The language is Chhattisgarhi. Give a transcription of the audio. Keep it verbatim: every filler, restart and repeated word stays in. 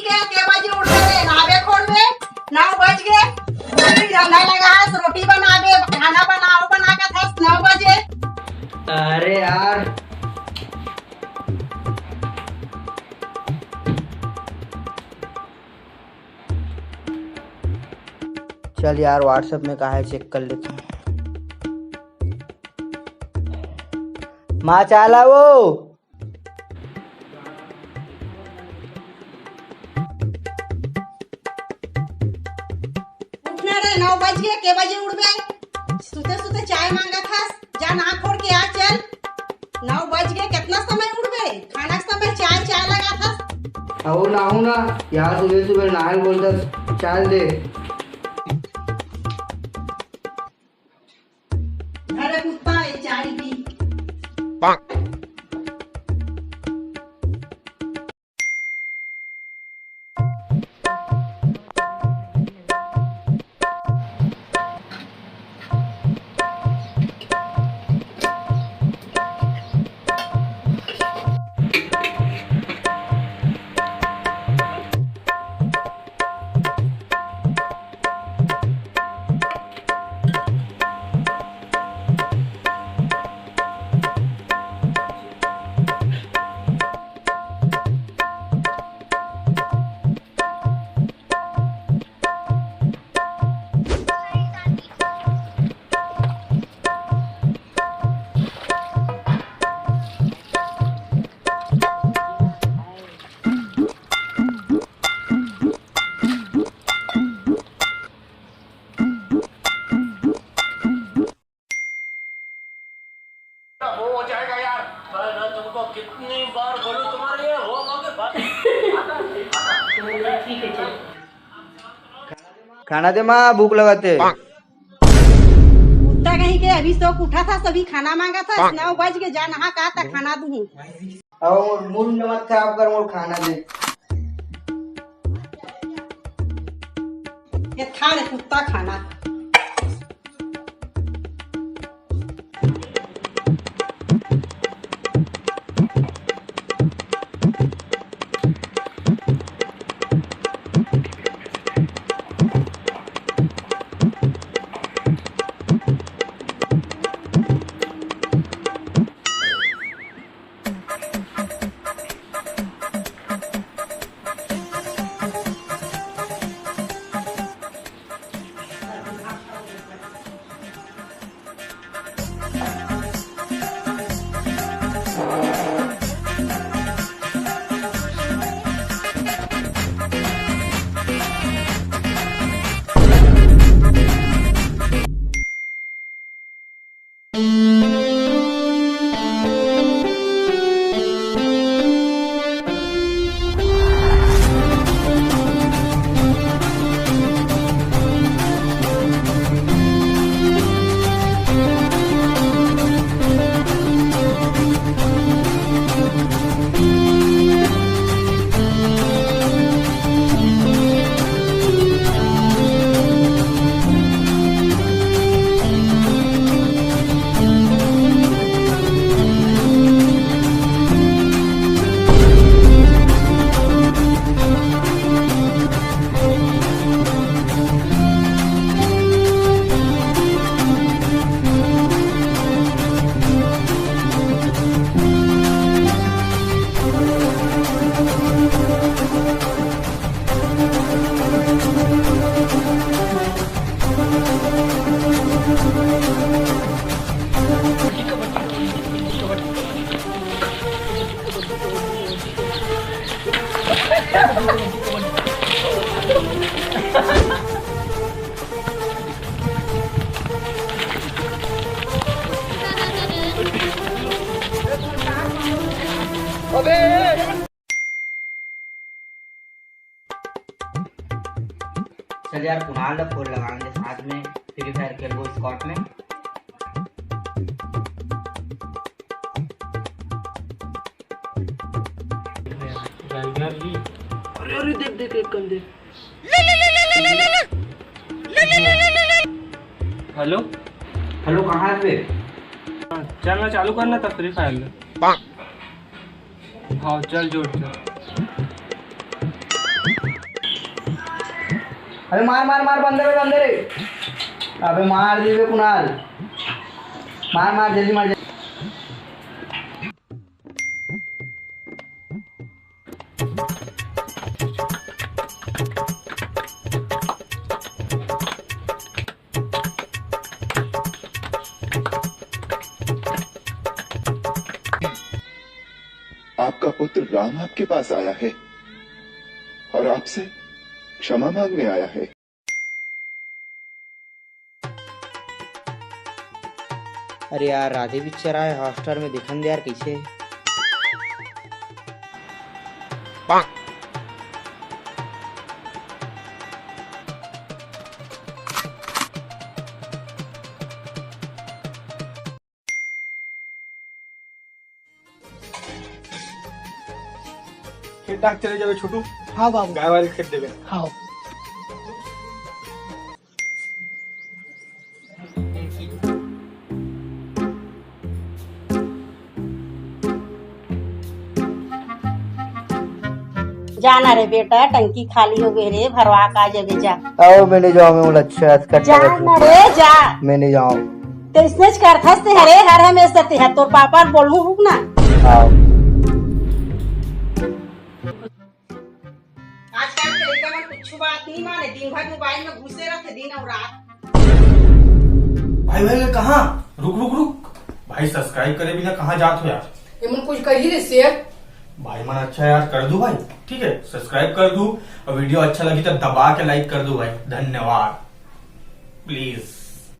के, के बजे उठबे रे? नहाबे खोलबे, नौ बज गे। रोटी रंधा लगा हस, रोटी बनाबे, खाना बनाओ, बना के थस नौ बजे। अरे यार, चल यार, WhatsApp में कहाँ है, चेक कर लेता हूँ। माँ, चाय लावो। उठ ना रे, नौ बज गे, के बजे उठबे? सुते सुते चाय मांगत हस, जा नहा खोर के आ चल। नौ बज गे, कितना समय उठबे? खाना के समय चाय, चाय लगात हस। अहो ना, हो ना, यार सुबह सुबह नहाए बोलता, चाय दे। अरे कुत्ता, ये चाय पी। वो हो जाएगा यार। मैं, मैं तुमको कितनी बार बोलूं, तुम्हारे ये हो, हो के बात। ठीक है, चल। खाना दे माँ, भूख लगाते। कुत्ता कहीं के, अभी सो के उठा था, सभी खाना मांगा था, नौ बज के, जा नहा का था, खाना दूँ। अहो, मूड मत खराब कर, मोर खाना दे। ये खा रे कुत्ता खाना। अबे! चल यार, कुणाल ला फोन लगाएंगे, साथ में फ्री फायर खेलबो स्क्वाड में। अरे, अरे, देख, देख, एक कन देख। हेलो। हेलो, कहाँ है बे? हाँ, चल ना, चालू करना था फ्री फायर में। हाँ, चल जोड़, चल। अबे मार, मार, मार, बंदर है, बंदर है। अबे मार दी बे कुणाल, मार, मार, जल्दी मार, जल्दी। आपका पुत्र राम आपके पास आया है और आपसे क्षमा मांगने आया है। अरे यार, राधे पिक्चर आए हॉटस्टार में, देखन दे यार कैसे। खेत डाक चले जाबे छोटू। हाँ बाबू। गाय वाले खेत देबे। हाँ। जाना रे बेटा, टंकी खाली हो गई रे, भरवा का जबे जा। आओ, मैं नहीं जाऊँ, मैं बोला, अच्छा, आज कट जा लगा तू। ना रे, जा। मैं नहीं जाऊँ। तैसने करथस ते हरे, हर हमेशा ते है, तोर पापा बोलहूँ, रुक ना। आओ। आजकल के लइका मन कुछु बात नहीं माने, दिन भर मोबाइल में घुसे रहते, दिन और रात। भाई, भाई, भाई, कहाँ? रुक, रुक, रुक। भाई, सब्सक्राइब करे बिना कहाँ जात हो यार? ये मन कुछ कर ही दे शेयर। भाई मन, अच्छा यार, कर दू भाई, ठीक है, सब्सक्राइब कर दू और वीडियो अच्छा लगी तो दबा के लाइक कर दू भाई। धन्यवाद। प्लीज।